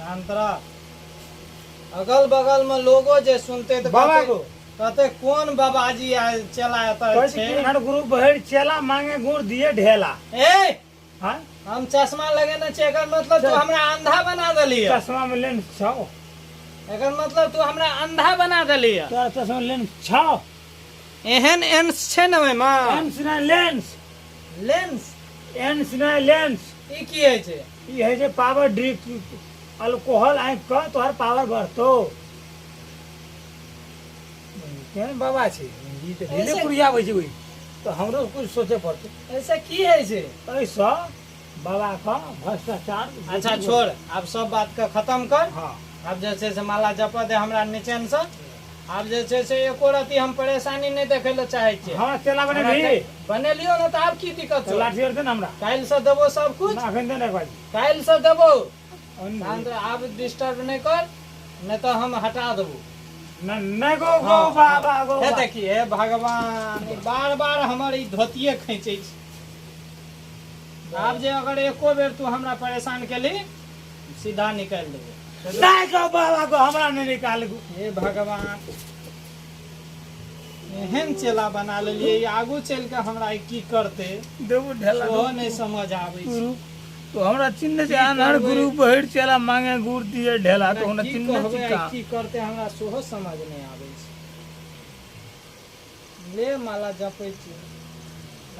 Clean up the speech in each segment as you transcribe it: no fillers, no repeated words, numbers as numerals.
शांत रह। अगल बगल में लोगो जे सुनते तऽ बाबा कहते गो। कहते कोन बाबाजी आयल चला एतऽ कहै छै। छै कि हर गुरु बहर चेला मांगे गुड़ दिए ढेला। ए हाँ हम चश्मा लगेने छियै, एकर मतलब तू हमरा अंधा बना देली। चश्मा में लेंस छौ। एकर मतलब तू हमरा अंधा बना देली। तोरा चश्मा में लेंस छौ। एहन एंस छै ने ओहिमे? एंस नहि, लेंस। लेंस? एंस नहि, लेंस। ई की होइ छै? ई होइ छै पावर ड्रिंक, अल्कोहल आँखि कऽ तोहर पावर बढ़तौ। केहन बाबा छै ई तऽ ढेले कुरियाबै छै। ओहि तऽ हमरो कुछ सोचे पड़तै। ऐसे की होइ छै? एहिसँ बाबा के भ्रष्टाचार। अच्छा छोड़, आब सब बात के खत्म कर। हाँ आब जे छै से माला जपऽ दे हमरा निचेनसँ। आब जे छै से एको रति हम परेशानी नहि देखै लए चाहै छियै। हमरा चेला हमरा बनेबही? बनेलियो ने तऽ आब की दिक्कत छौ? लाठी आर दे ने हमरा। काल्हिसँ देबो सब कुछ। ना, एखन दे ने एक बार। काल्हिसँ देबो। शांत रह, आब डिस्टर्ब नहि कर, नहि तऽ हम हटा देबो। नहि गो गो बाबा गो। हे देखी, हे भगवान, ई बार बार हमर ई धोतिये खींचै छै। आब जे अगर एको बेर तू हमरा परेशान केली, सीधा निकालि देबो। नहि गो बाबा गो, हमरा नहि निकाल गो। हे भगवान, एहन चेला बना लेलियै, ई आगू चलि कऽ हमरा ई की करतै देबो ढेला। सेहो नहि समझ आबै छै। गुरु तो हमरा चिन्ह छै। की आन्हर करबै? गुरु बहिर चेला मांगे गुड़ दिए ढेला, तो हमरा की चिन्ह कहबै छै आ का की करतै हमरा सेहो समझ नहि आबै छै। ले माला जपै छी।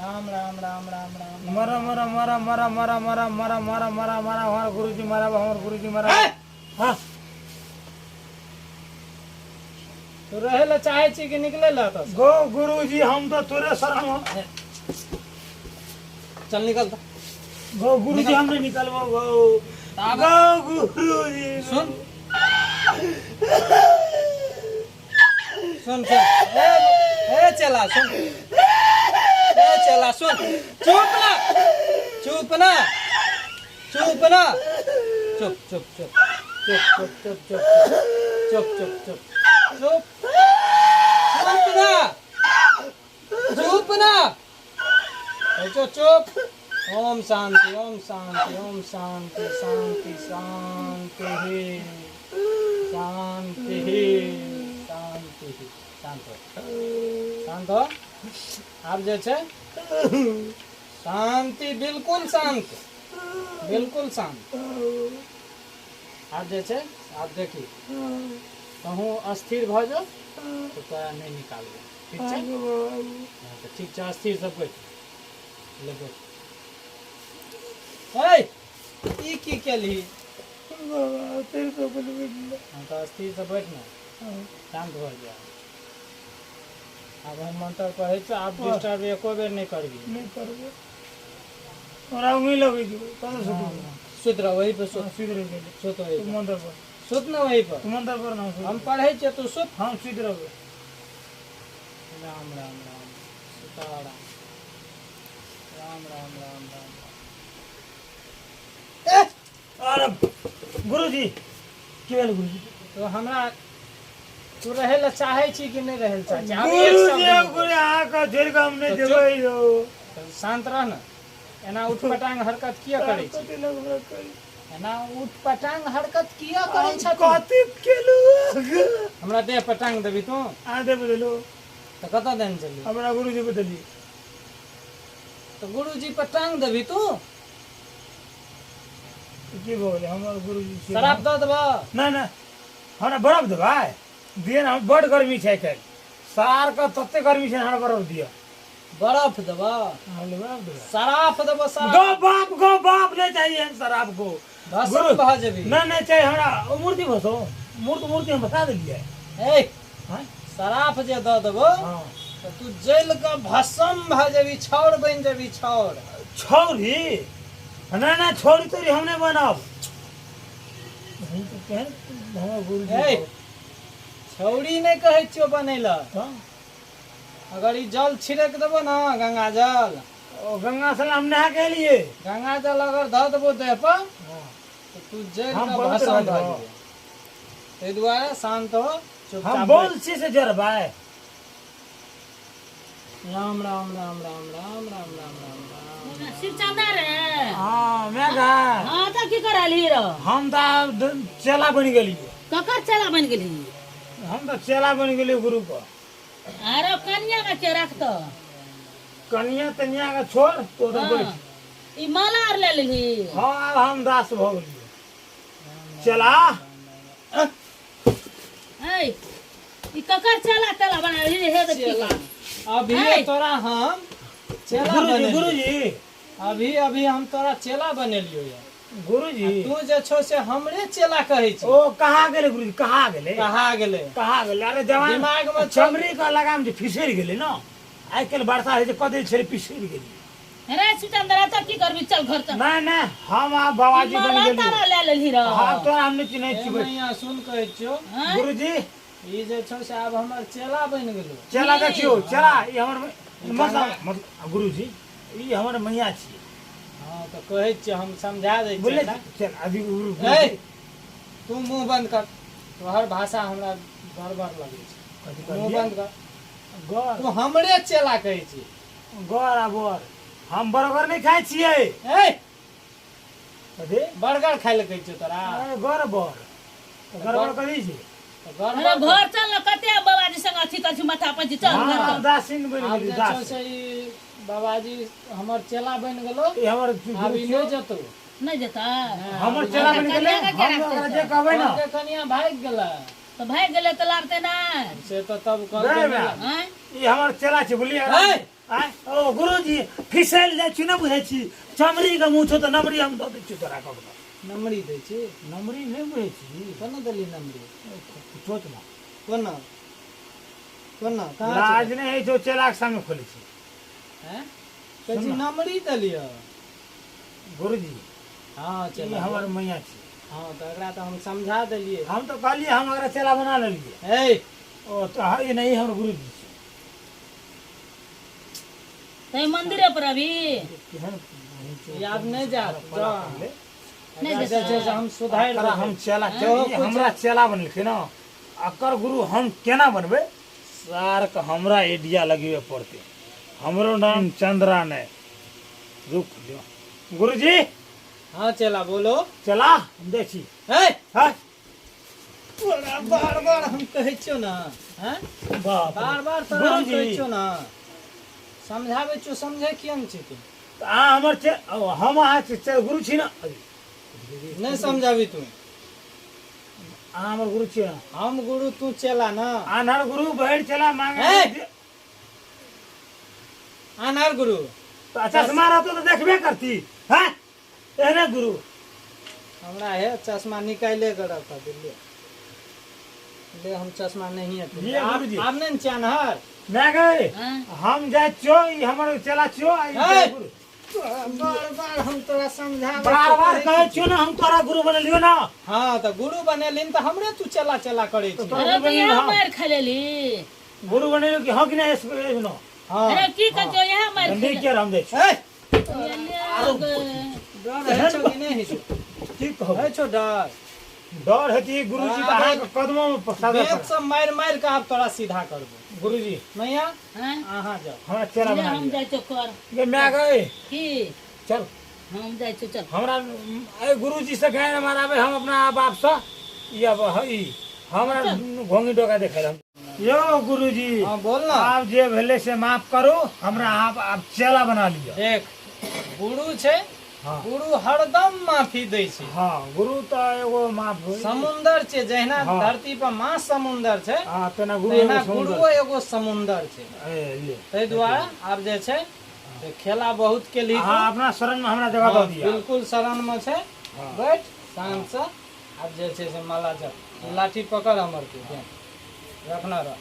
राम राम राम राम राम। मरा मरा मरा मरा मरा मरा मरा मरा मरा मरा, हमर गुरुजी मरा, हमर गुरुजी मरा। हाँ तू रहै लए चाहै छी कि निकलै लए एतऽसँ? गो गुरुजी, हम तो तोरे शरण में। चल निकल तऽ। गो गुरुजी, हम नहीं निकलबो गो। आब- गो गुरुजी। सुन सुन सुन, ए ए चला सुन, ए चला सुन, चुप ना, चुप ना, चुप ना, चुप चुप चुप चुप चुप चुप चुप चुप चुप चुप चुप चुप ना, चुप ना, चुप चुप। ओम शांति ओम शांति ओम शांति शांति शांति शांति शांति। शांत हो, शांत हो। आब जे छै शांति, बिल्कुल शांत, बिल्कुल शांत। आब जे छै, आब देखी, कहूँ अस्थिर भऽ जाओ तऽ तोरा नहि निकालबो। ठीक छै? हँ, तऽ ठीक छै, अस्थिर से बैठ। ले बैठ। ए ई की केलही? हाँ तऽ अस्थिर से बैठ ने, शांत भऽ जा। आब हम मंत्र पढ़ै छियौ, आब डिस्टर्ब एको बेर नहि करबी। नहीं करबो, तोरा उंगली लगै छौ तब सुतबो। सुति रह वही पे, सुत। सुति रह गेलै। सुत वही तू पर। मंत्र पर। सुत ने वही पर। तू मंत्र पर ना सुत। हम पढ़ै छियै, तू सुत। हम सुति रहबै। राम राम राम सीताराम राम राम राम राम। अरे गुरुजी, की भेल गुरुजी? तो हमरा तू रहै लए चाहै छी कि नहि रहै लए चाहै छी? आब एक गुरुजी शब्द नहि। गुरु, अहाँके छोड़ि कऽ हम नहि तऽ चुप। जेबै यौ। बोल। शांत रह ने। एना उठपटांग हरकत किया करै छी? कथी लग हमरा करी? एना उठपटांग हरकत किया करै छ तू? कथी केलू? हमरा देह पर टांग देबी तू? अहाँ दे बदलू। तऽ कतऽ देने छली? हमरा गुरुजी बदली। तऽ गुरुजी पर टांग देबी तू? की भऽ गेलै? हमर गुरुजी छियै। शराब दऽ देबऽ? नहि नहि, हमरा बरफ देबै दिअ ने। हम बड्ड गर्मी छै आइ काल्हि, सारके तते गर्मी छै, हमरा बरफ दिअ। बरफ देबऽ? हम बरफ देबै। शराब देबऽ? गो शराब। बाप गो बाप, नहीं चाहिए हम शराब को। भस्म भऽ जेबी। नहीं नहीं चाहिए हमरा। ओ मूर्ति भसो, मूर्ति मूर्ति हम बता देलियै। ए हाँ शराब जे दऽ देबो हाँ तऽ तू जलि कऽ भस्म भऽ जेबी, छाउर बनि जेबी, छाउर। छौरी? नहीं नहीं, छौरी तोरी हम नहीं बनाब। हम तो केहन हमर गुरुजी। ए छौरी नहि कहै छियौ बनै लए। हाँ? अगर ई जल छिड़क देबो ने, गंगा जल। ओ गंगा से हम नहा के एलियै। गंगा जल अगर धऽ देबो देह पर तऽ तू जलि हम कऽ पवित्र भस्म भऽ भऽ जेबो। जेबी। ताहि दुआरे शान्त हो, हम चुपचाप बोल बैठ। छी से जरबै। राम राम राम राम राम राम राम राम राम शिव चंदा रे। हाँ मैं गा। हाँ तऽ की करलही रो? हम तऽ आब चेला बनि गेलियै। ककर चेला बनि गेलही? हम तऽ चेला बनि गेलियै गुरु के। अरे कनिया के के रखतो? कनिया तनिया के छोड़ तो तऽ बैठ। ई माला आर ले लेलही? हाँ आब हम दास भऽ गेलियै। चेला। ऐ ई ककर चेला तेला बना लेलही हे देखी। चेला अभी ऐ। तोरा हम चेला गुरुजी बनेलियो। गुरुजी अभी अभी हम तोरा चेला बनेलियो या। गुरुजी तू जे छौ से हमरे चेला कहै छी। ओ कहाँ गेलै गुरुजी, कहाँ गेलै? कहाँ गेलै? कहाँ गेलै? अरे जवान दिमाग में चमड़ी के लगाम जे फिसरि गेलै ने, आइ काल्हि वर्षा होइ छै कदै छलै पिसरि गेलै। रे सुचंद्रा तऽ की करबी, चल घर चल। नहि नहि हम आब बाबाजी बनि माला गेलियै। ताला ले लेलही रो? हम तोरा हम नहि चिन्है ए छी। मैया सुन कहै छियौ। हाँ? गुरुजी ई जे छौ से आब हमर चेला बनि गेलौ। चेला देखियौ, चेला ई हमर मतलब गुरुजी ई हमर मैया छियै। हाँ तऽ कहै छियै हम समझा दै छियै। बुझले चल अभी गुरु ए तू मुँह बंद कर, तोहर भाषा हमरा गड़बड़ लगै छै। कथी मुँह कहलियै? बंद कर। गौर तू हमरे चेला कहै छी। गौर आ बर हम बर्गर नहि खाइ छियै। ए कथी बर्गर खाइ लए कहै छियौ तोरा? अरे गौर बर तऽ गड़बड़ कथी छै? तऽ अरे गड़बड़ घर चल न, कते बाबाजी संग अथी करै छी माथा पर छी, चल हम घर आब चल। दासीन बनि आब गेलियै जे छौ दास। से ई बाबाजी हमर चेला बनि गेलौ। ई हमर आब ई नहि जेतौ। नहि जेतै? हमर चेला बनि गेलै। कनिया के हम राखतै ओकरा तऽ? जे कहबै ने कहलकै कनिया भागि गेलै। तऽ भागि गेलै तऽ लाबतै नहि? से तऽ तब कहलकै नहि नहि बा। लाबतै। आँय? ई हमर चेला छै बुझलियै? ऐ! आँय? ओ गुरुजी फिसैल जाइ छी ने बुझै छी, चमड़ी के मुँह छौ तऽ नमरी हम दऽ दै छियौ तोरा ककरो। नमरी दै छी? नमरी नहि बुझै छी? कोना देली नमरी? चोट मे। कोना कोना कहाँ लाज छै? नहि होइ छौ चेला के सामने खोलै छी? हैं कहै छी नमरी देलियै गुरुजी। हाँ ई चेला हमर मैया छी। हाँ तऽ एकरा तऽ हम समझा देलियै। हम तऽ कहलियै हम एकरा चेला बना लेलियै। ए ओ तऽ ई नहि हमर गुरुजी छै। तऽ मंदिरे पर अभी केहन ई आब नहि जायत। जा नहि एकरा जे छै से हम सुधारि एकरा हम देबै। चेला ई हमरा चेला बनेलखिन हँ, एकर गुरु हम केना बनबै? सारके हमरा आइडिया लगेबे पड़तै। हमरो नाम चंद्रा नहि। रुक जो गुरुजी। हाँ चेला बोलो। चला हम दै छी। ए हाँ तोरा बार बार हम कहै छियौ ने, हैं बाप रे। बार बार तोरा हम गुरुजी। कहै छियौ ने, समझाबै छियौ, समझै किया नहि छी तू? तऽ अहाँ हमर हम अहाँ गुरु छी ने। नहि समझाबी तू। अहाँ हमर गुरु छियै ने? हम गुरु तू चेला ना। आन्हर गुरु बहिर चेला मांगे। ए! आन्हर गुरु तऽ चश्मा रहतो तऽ देखबे करती। हैं एहने गुरु हमरा हे चश्मा निकाले के रख दिल्ली ले, हम चश्मा नहीं है। लिए गुरुजी। आब नहीं ने आन्हर। मैं गए हाँ? हम जाइ छियौ, ई हमर चेला छियौ आ ई ए! गुरु। बार बार हम तोरा समझाबै बार बार कहै छियौ ने हम तोरा गुरु बनेलियौ ना। हाँ तऽ गुरु बनेलिन तऽ हमरे तू चेला चेला करै छी। अरे तऽ इएह मारि खा लेली? गुरु बनेलियौ कि हाँ कि नहि? एसनो हाँ अरे की कहै छौ, इएह मारि गंदी खा के हम जाइ छी। ए लेली? डर होइ छौ कि नहि होइ छौ? की कहब? होइ छौ डर? डर हेती गुरुजी तऽ अहाँके कदमो में पसारऽ बेंत पड़त। सब मारि मारि के आब तोरा सीधा करबो। गुरुजी। मैया हाँ? अहाँ जाओ। हमरा चेला ले बना हम लिअ। जाइ छियौ कर। गे माय गए की चल हम जाइ छियौ चल। हमरा ए गुरुजी से गाय माराबे हम अपना बाप से ई अब ई हमरा घोंगी डोका देखै हम। यो गुरुजी। हाँ बोल ना। आब जे भेलै से माफ करू हमरा, आप आब चेला बना लिअ। देख गुरु छै। हाँ। गुरु हरदम माफी दै छै। हाँ गुरु तऽ एगो माफ होइ। समुंदर छै जहिना। हाँ। धरती पर माँ समुंदर छै। हाँ तेना गुरु तहिना एगो समुद्र। गुरुओ एगो समुंदर छै। ए, ले। ताहि दुआरे आब जे छै से खेला बहुत केलही तू। अहाँ अपना शरण में हमरा जगह दऽ हाँ, दिअ। बिल्कुल शरण में छै। हाँ। बैठ शांत से। आब जे छै से माला जप, लाठी पकड़ हमर तू ध्यान रखना रह।